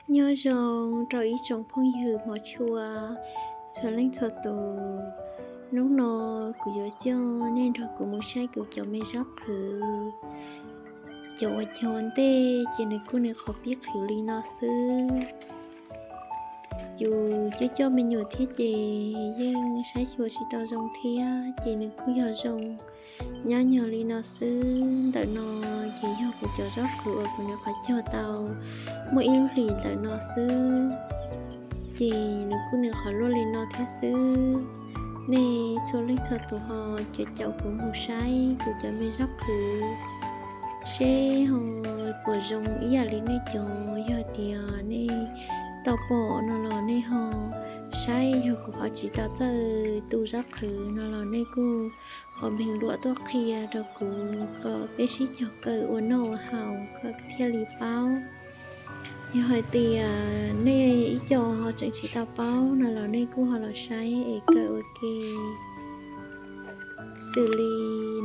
Nyob zoo rau ib tsoom phooj ywg hmov tshua txhua leej txhua tus. Hnub no kuv yuav coj nej nrog kuv mus saib kuv cov me zaub qhwv. Cov uas cog ua ntej ces nws kuj nws qhov pib qhwv li no xwb. Yus coj coj me nyuam thiab ces yeej saib xyuas tsis tau zoo thiab, ces nws kuj yog zoo nyob nyog li no xwb. Ntawm no ces yog kuv cov zaub qhwv uas kuv nws qhov cog tau muaj ib lub hlis ntawm no xwb, ces nws kuj nws qhov luaj li no thiab xwb. Nej txhua leej txhua tus ho caum kuv mus saib kuv cov me zaub qhwv seb ho puas zoo ib yam li nej cov. Yog tias nej tau pom no los nej ho saib, yog kuv ho tsis tau txawj tu zaub qhwv no los nej kuj ho npeeg luam tuaj qhia rau kuv kom peb sib cog kaw ua noj ua haus kom thiaj li paub. Yog hais tias nej ib co ho tseem tsis tau paub no los nej kuj ho los saib es kawm ua ke. Xws li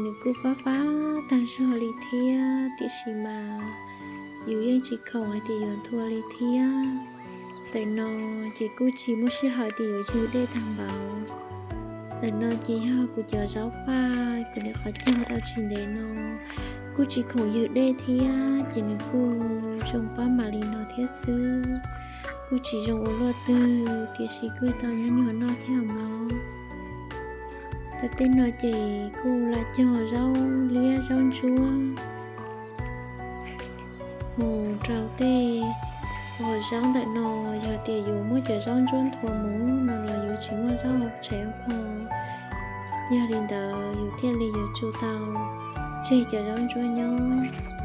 nws kuj pab pab tag zog li thiab, tiam sis mas yus yeej tsis khoom hais tias yuav nthua li thiab. Ntawm no ces kuj tsis muaj sij hawm tias yuav ywg dej tag npaum. Ntawm no ces yog kuv cov zaub paj kuv nws qhov cog tau tsis ntev no, kuj tsis khoom ywg dej thiab, ces nws kuj zoo pab mam li no thiab xwb. Kuj tsis zoo ua luaj twg, tiam sis kuj tau nyob nyuag noj thiab mog. Tau tej no ces kuj lam cog zaub liab zaub ntsuab mus rau tej uas zaub ntawm no. Yog tias yus muab cov zaub ntsuab nthua mus no los yus tsis muaj zaub tshais ua pho, yog li ntawd yus thiaj li yuav tsum tau tseg cov zaub ntsuab nyob.